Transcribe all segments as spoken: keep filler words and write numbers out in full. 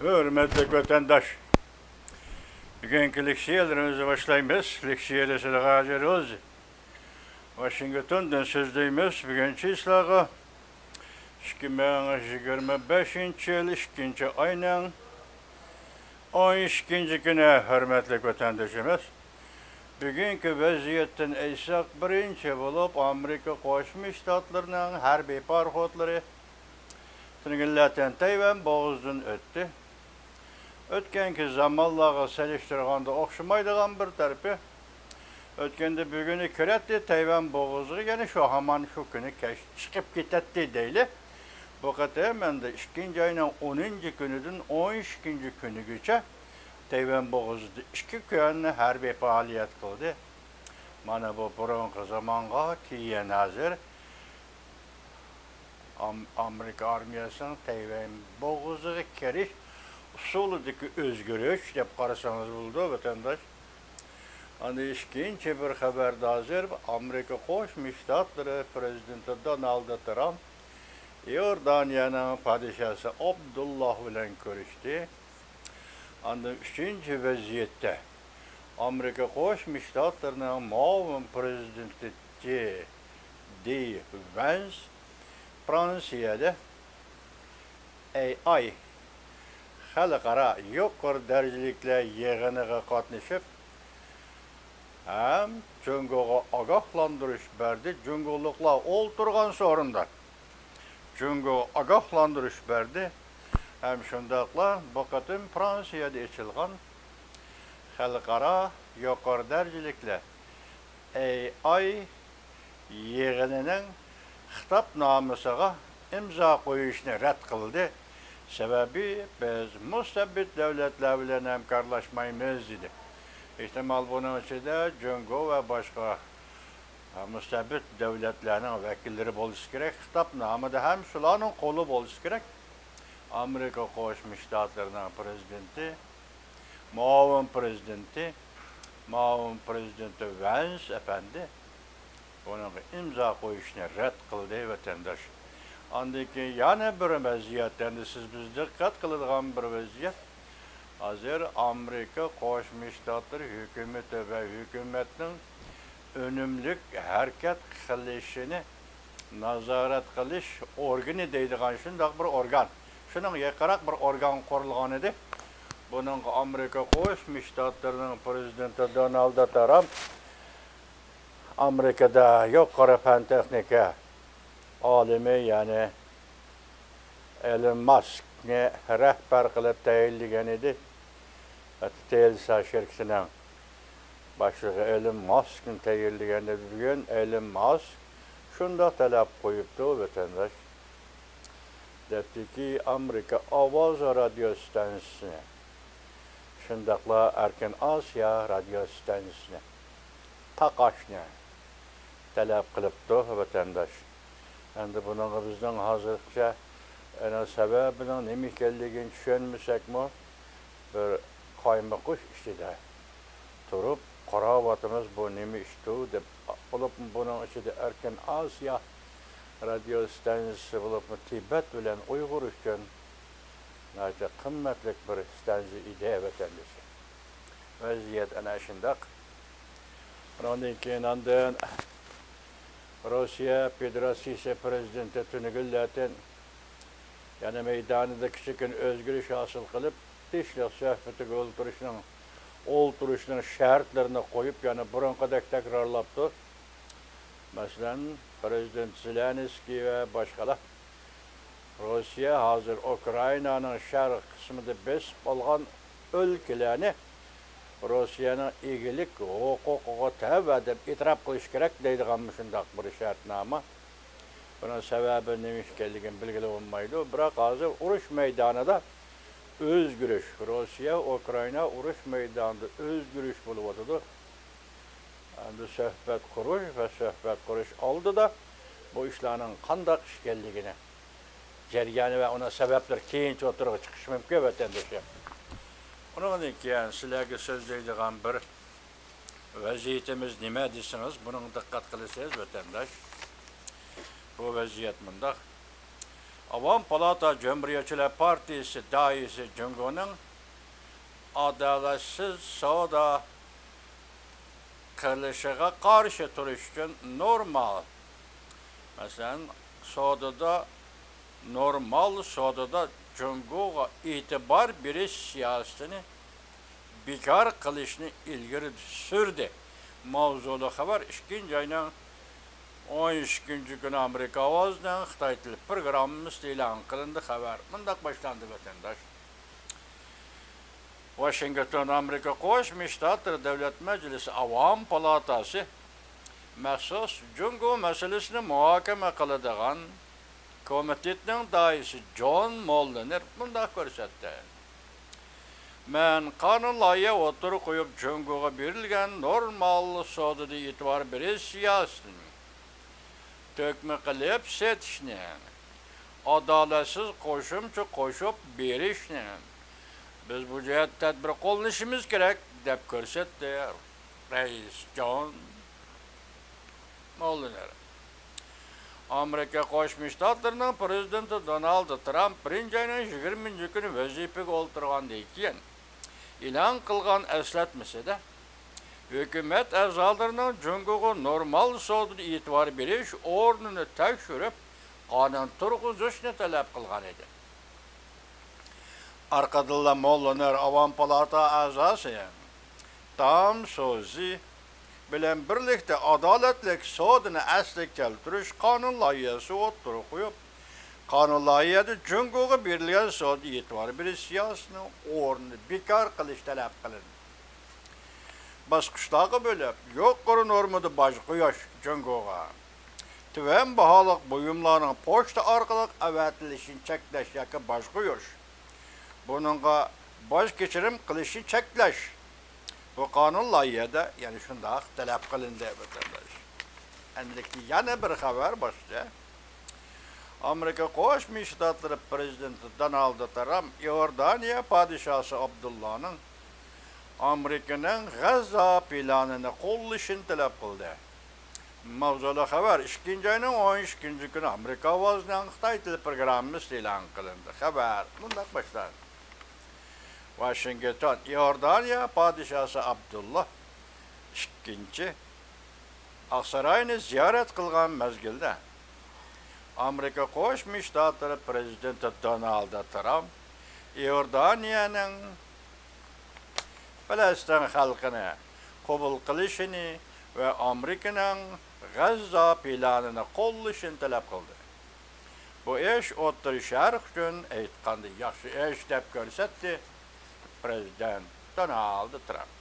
ھۆرمەتلىك ۋەتەنداش، بۈگۈنكى لېكسىيەلىرىمىزنى باشلايمىز. لېكسىيەدە سىلىغا ھازىر ئۆز ۋاشىنگتوندىن سۆزلەيمىز. بۈگۈن چىسلاغا ئىككى مىڭ يىگىرمە بەشىنچى يىل ئىككىنچى ئاينىڭ ئون ئىككىنچى كۈنى، ھۆرمەتلىك ۋەتەندىشىمىز. بۈگۈنكى ۋەزىيەتتىن ئېيتساق، بىرىنچى بولۇپ ئامېرىكا قوشما شتاتلىرىنىڭ ھەربىي پاراخوتلىرى تۈنۈگۈنلەتەن تەيۋەن بوغۇزىدىن ئۆتتى. ئۆتكەنكى زامانلارغا سېلىشتۇرغاندا ئوخشىمايدىغان بىر تەرىپى، ئۆتكەندە بۈگۈنى كىرەتتى تەيۋەن بوغۇزىغا، يەنە شۇ ھامان شۇ كۈنى كەچ چىقىپ كېتەتتى دەيلى. بۇ قېتىم ئەمدى ئىككىنچى ئاينىڭ ئونىنچى كۈنىدىن ئون ئىككىنچى كۈنىگىچە تەيۋەن بوغۇزىدا ئىككى كۈن ھەربىي پائالىيەت قىلدى. مانا بۇ بۇرۇنقى زامانغا كېيىن ھازىر ئام-، ئامېرىكا ئارمىيەسىنىڭ تەيۋەن بوغۇزىغا كىرىش ئۇسۇلىدىكى ئۆزگىرىش دەپ قارىسىڭىز بولىدۇ، ۋەتەنداش. ئاندىن ئىككىنچى بىر خەۋەردە ھازىر ئامېرىكا قوشما شتاتلىرى پرېزىدېنتى دونالد ترامپ ئىئوردانىيەنىڭ پادىشاھسى ئابدۇللا بىلەن كۆرۈشتى. ئاندىن ئۈچىنچى ۋەزىيەتتە ئامېرىكا قوشما شتاتلىرىنىڭ مۇئاۋىن پرېزىدېنتى جې دى ۋەنس فرانسىيەدە ئەي ئاي خەلقئارا يۇقىرى دەرىجىلىكلەر يىغىنىغا قاتنىشىپ، ھەم جۇڭگوغا ئاگاھلاندۇرۇش بەردى. جۇڭگولۇقلار ئولتۇرغان سورۇندا جۇڭگوغا ئاگاھلاندۇرۇش بەردى. ھەم شۇنداقلا بۇ قېتىم فرانسىيەدە ئېچىلغان خەلقئارا يۇقىرى دەرىجىلىكلەر ئەي ئاي يىغىنىنىڭ خىتابنامىسىغا ئىمزا قويۇشنى رەت قىلدى. سەۋەبى، بىز مۇستەبىت دۆلەتلەر بىلەن ھەمكارلاشمايمىز، دېدى. ئېھتىمال، بۇنىڭ ئىچىدە جۇڭگو ۋە باشقا مۇستەبىت دۆلەتلەرنىڭ ۋەكىللىرى بولۇشى كېرەك. خىتابنامىدا ھەم شۇلارنىڭ قولى بولۇشى كېرەك. ئامېرىكا قوشما شتاتلىرىنىڭ پرېزىدېنتى، مۇئاۋىن پرېزىدېنتى، مۇئاۋىن پرېزىدېنتى ۋەنس ئەپەندى بۇنىڭغا ئىمزا قويۇشنى رەت قىلدى، ۋەتەنداش. ئاندىن كېيىن يەنە بىر ۋەزىيەت، ئەمدى سىز بىز دىققەت قىلىدىغان بىر ۋەزىيەت. ھازىر ئامېرىكا قوشما شتاتلىرى ھۆكۈمىتى ۋە ھۆكۈمەتنىڭ ئۈنۈملۈك ھەرىكەت قىلىشىنى نازارەت قىلىش ئورگىنى دەيدىغان شۇنداق بىر ئورگان، شۇنىڭغا يېقىنراق بىر ئورگان قۇرۇلغان ئىدى. بۇنىڭغا ئامېرىكا قوشما شتاتلىرىنىڭ پرېزىدېنتى دونالد ترامپ ئامېرىكىدا يۇقىرى پەن تېخنىكا ئالىمى، يەنى ئېلون ماسكنى رەھبەر قىلىپ تەيىنلىگەن ئىدى. ھەتتا تېسلا شىركىتىنىڭ باشلىقى ئېلون ماسكنى تەيىنلىگەندە، بۈگۈن ئېلون ماسك شۇنداق تەلەپ قويۇپتۇ، ۋەتەنداش. دەپتىكى، ئامېرىكا ئاۋازى رادىيو ئىستانسىسىنى، شۇنداقلا ئەركىن ئاسىيا رادىيو ئىستانسىسىنى تاقاشنى تەلەپ قىلىپتۇ، ۋەتەنداش. ئەمدى بۇنىڭغا بىزنىڭ ھازىرغىچە ئەنە سەۋەبىنىڭ نېمە ئىكەنلىكىنى چۈشەنمىسەكمۇ، بىر قايمۇقۇش ئىچىدە تۇرۇپ قاراۋاتىمىز، بۇ نېمە ئىشتۇ دەپ. بولۇپمۇ بۇنىڭ ئىچىدە ئەركىن ئاسىيا رادىيو ئىستانسىسى بولۇپمۇ تىبەت بىلەن ئۇيغۇر ئۈچۈن ناھايىتى قىممەتلىك بىر ئىستانسىيە ئىدى، ۋەتەندىشى. ۋەزىيەت ئەنە شۇنداق. ئۇنىڭدىن كېيىن ئاندىن روسىيە فېدېراتسىيىسى پرېزىدېنتى تۈنۈگۈنلەتىن يەنە مەيدانىدا كىچىككىنە ئۆزگىرىش ھاسىل قىلىپ، تىنچلىق سۆھبىتىگە ئولتۇرۇشنىڭ، ئولتۇرۇشنىڭ شەرتلىرىنى قويۇپ، يەنە بۇرۇنقىدەك تەكرارلاپتۇ. مەسىلەن، پرېزىدېنت زېلېنسكىي ۋە باشقىلار روسىيە ھازىر ئۇكرائىنانىڭ شەرقىي قىسمىدا بېسىپ ئالغان ئۆلكىلەرنى روسىيەنىڭ ئىگىلىك ھوقۇقىغا تەۋە دەپ ئېتىراپ قىلىش كېرەك دەيدىغان مۇشۇنداق بىر شەرتنامە. بۇنىڭ سەۋەبى نېمە ئىكەنلىكىنى بىلگىلى بولمايدۇ. بىراق ھازىر ئۇرۇش مەيدانىدا ئۆزگىرىش، روسىيە، ئۇكرائىنا ئۇرۇش مەيدانىدا ئۆزگىرىش بولۇۋاتىدۇ. ئەمدى سۆھبەت قۇرۇش ۋە سۆھبەت قۇرۇش ئالدىدا بۇ ئىشلارنىڭ قانداق ئىش ئىكەنلىكىنى، جەريانى ۋە ئۇنىڭ سەۋەبلىرى كېيىنچە ئوتتۇرىغا چىقىشى مۇمكىن، ۋەتەندىشىم. ئۇنىڭدىن كېيىن سىلەرگە سۆزلەيدىغان بىر ۋەزىيىتىمىز نېمە دېسىڭىز، بۇنىڭغا دىققەت قىلىسىز، ۋەتەنداش. بۇ ۋەزىيەت مۇنداق. ئاۋام پالاتا جۇمھۇرىيەتچىلەر پارتىيىسى دائىرىسى جۇڭگونىڭ ئادالەتسىز سودا قىلىشىغا قارشى تۇرۇش ئۈچۈن نورمال، مەسىلەن، سودىدا، نورمال سودىدا جۇڭگوغا ئېتىبار بېرىش سىياسىتىنى بىكار قىلىشنى ئىلگىرى سۈردى. ماۋزۇلۇق خەۋەر ئىككىنچى ئاينىڭ ئون ئىككىنچى كۈنى ئامېرىكا ئاۋازىنىڭ خىتاي تىل پروگراممىسىدا ئېلان قىلىندى. خەۋەر مۇنداق باشلاندى، ۋەتەنداش. ۋاشىنگتون، ئامېرىكا قوشما شتاتلىرى دۆلەت مەجلىسى ئاۋام پالاتاسى مەخسۇس جۇڭگو مەسىلىسىنى مۇھاكىمە قىلىدىغان كومىتېتنىڭ دائىرىسى جون موللېنېر مۇنداق كۆرسەتتى: مەن قانۇن لايىھە ئوتتۇرىغا قويۇپ، جۇڭگوغا بېرىلگەن نورمال سودىدا ئېتىبار بېرىش سىياسىتىنى تۆكمە قىلىپ سېتىشنى، ئادالەتسىز قوشۇمچە قوشۇپ بېرىشنى، بىز بۇ جەھەتتە تەدبىر قوللىنىشىمىز كېرەك، دەپ كۆرسەتتى رەئىس جون موللېنېر. ئامېرىكا قوشما شتاتلىرىنىڭ پرېزىدېنتى دونالد ترامپ بىرىنچى ئاينىڭ يىگىرمىنچى كۈنى ۋەزىپىگە ئولتۇرغاندىن كېيىن ئېلان قىلغان ئەسلەتمىسىدە، ھۆكۈمەت ئەزالىرىنىڭ جۇڭگوغا نورمال سودىدا ئېتىبار بېرىش ئورنىنى تەكشۈرۈپ، قانۇن تۇرغۇزۇشنى تەلەپ قىلغان ئىدى. ئارقىدىنلا موللېنېر ئاۋام پالاتا ئەزاسى تام سوزى بىلەن بىرلىكتە ئادالەتلىك سودىنى ئەسلىگە كەلتۈرۈش قانۇن لايىھەسى ئوتتۇرىغا قويۇپ، قانۇن لايىھەدە جۇڭگوغا بېرىلگەن سودا ئېتىبار بېرىش سىياسىتىنىڭ ئورنىنى بىكار قىلىش تەلەپ قىلىندى. باسقۇچلارغا بۆلۈپ، يۇقىرى نورمىدا باج قويۇش جۇڭگوغا، تۆۋەن باھالىق بۇيۇملارنىڭ پوچتا ئارقىلىق ئەۋەتىلىشىنى چەكلەش ياكى باج قويۇش، بۇنىڭغا باج كەچۈرۈم قىلىشنى چەكلەش، بۇ قانۇن لايىھەدە يەنە شۇنداق تەلەپ قىلىندى، ۋەتەنداش. ئەمدىكى يەنە بىر خەۋەر باشقىچە. ئامېرىكا قوشما شتاتلىرى پرېزىدېنتى دونالد ترامپ ئىئوردانىيە پادىشاھسى ئابدۇللانىڭ ئامېرىكىنىڭ غەززا پىلانىنى قوللىشىنى تەلەپ قىلدى. ماۋزۇلۇق خەۋەر ئىككىنچى ئاينىڭ ئون ئىككىنچى كۈنى ئامېرىكا ئاۋازىنىڭ خىتاي تىلى پروگراممىسىدا ئېلان قىلىندى. خەۋەر مۇنداق باشلاندى. ۋاشىنگتون، ئىئوردانىيە پادىشاھسى ئابدۇللا ئىككىنچى ئاقساراينى زىيارەت قىلغان مەزگىلدە، ئامېرىكا قوشما شتاتلىرى پرېزىدېنتى دونالد ترامپ ئىئوردانىيەنىڭ پەلەستىن خەلقىنى قوبۇل قىلىشىنى ۋە ئامېرىكىنىڭ غەززا پىلانىنى قوللىشىنى تەلەپ قىلدى. بۇ ئىش ئوتتۇرا شەرق ئۈچۈن ئېيتقاندا ياخشى ئىش، دەپ كۆرسەتتى پرېزىدېنت دونالد ترامپ.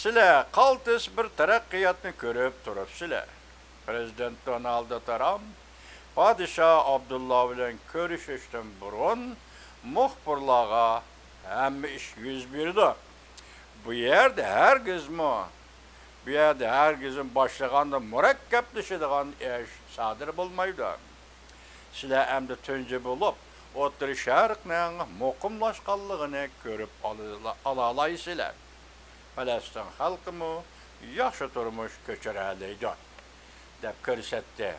سىلەر قالتىس بىر تەرەققىياتنى كۆرۈپ تۇرۇپسىلەر. پرېزىدېنت دونالد ترامپ پادىشاھ ئابدۇللا بىلەن كۆرۈشۈشتىن بۇرۇن مۇخبىرلارغا ھەممە ئىش يۈز بېرىدۇ. بۇ يەردە ھەرگىزمۇ، بۇ يەردە ھەرگىزمۇ باشلىغاندا مۇرەككەپلىشىدىغان ئىش سادىر بولمايدۇ. سىلەر ئەمدى تۇنجى بولۇپ ئوتتۇرا شەرقنىڭ مۇقىملاشقانلىقىنى كۆرۈپ ئالا-، ئالالايسىلەر. پەلەستىن خەلقىمۇ ياخشى تۇرمۇش كۆچۈرەلەيدۇ، دەپ كۆرسەتتى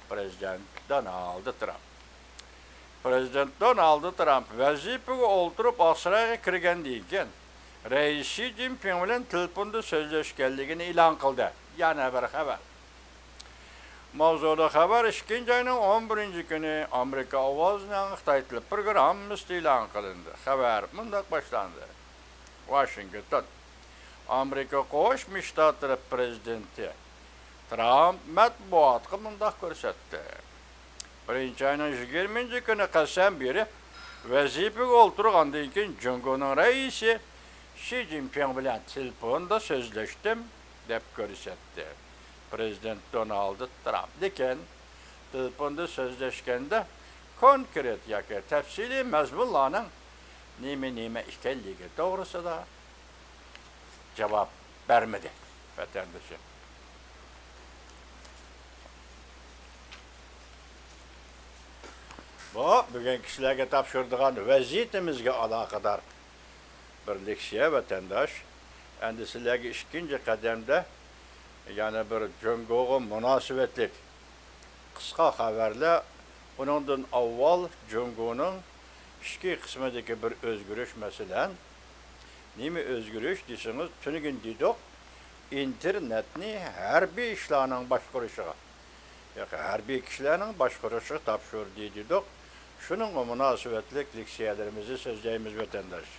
پرېزىدېنت دونالد ترامپ. پرېزىدېنت دونالد ترامپ ۋەزىپىگە ئولتۇرۇپ ئاقسارايغا كىرگەندىن كېيىن، رەئىس شى جىنپىڭ بىلەن تېلېفوندا سۆزلەشكەنلىكىنى ئېلان قىلدى. يەنە بىر خەۋەر. ماۋزۇلۇق خەۋەر ئىككىنچى ئاينىڭ ئون بىرىنچى كۈنى ئامېرىكا ئاۋازىنىڭ خىتاي تىلى پروگراممىسىدا ئېلان قىلىندى. خەۋەر مۇنداق باشلاندى. ۋاشىنگتون، ئامېرىكا قوشما شتاتلىرى پرېزىدېنتى ترامپ مەتبۇئاتقا مۇنداق كۆرسەتتى. بىرىنچى ئاينىڭ يىگىرمىنچى كۈنى قەسەم بېرىپ، ۋەزىپىگە ئولتۇرغاندىن كېيىن جۇڭگونىڭ رەئىسى شى جىنپىڭ بىلەن تېلېفوندا سۆزلەشتىم، دەپ كۆرسەتتى پرېزىدېنت دونالد ترامپ. لېكىن تېلېفوندا سۆزلەشكەندە كونكرېت ياكى تەپسىلىي مەزمۇنلارنىڭ نېمە-نېمە ئىكەنلىكى توغرىسىدا جاۋاب بەرمىدى ۋەتەندىشىم. بۇ بۈگۈنكى سىلەرگە تاپشۇرىدىغان ۋەزىيىتىمىزگە ئالاقىدار بىر لېكسىيە، ۋەتەنداش. ئەمدى سىلەرگە ئىككىنچى قەدەمدە يەنە بىر جۇڭگوغا مۇناسىۋەتلىك قىسقا خەۋەرلەر ئۇنىڭدىن ئاۋۋال جۇڭگونىڭ ئىچكى قىسمىدىكى بىر ئۆزگىرىش، مەسىلەن، نېمە ئۆزگىرىش دېسىڭىز، تۈنۈگۈن دېدۇق، ئىنتېرنېتنى ھەربىي ئىشلارنىڭ باشقۇرۇشىغا، ياكى ھەربىي كىشىلەرنىڭ باشقۇرۇشىغا تاپشۇردى دېدۇق. شۇنىڭغا مۇناسىۋەتلىك لېكسىيەلىرىمىزنى سۆزلەيمىز، ۋەتەنداش.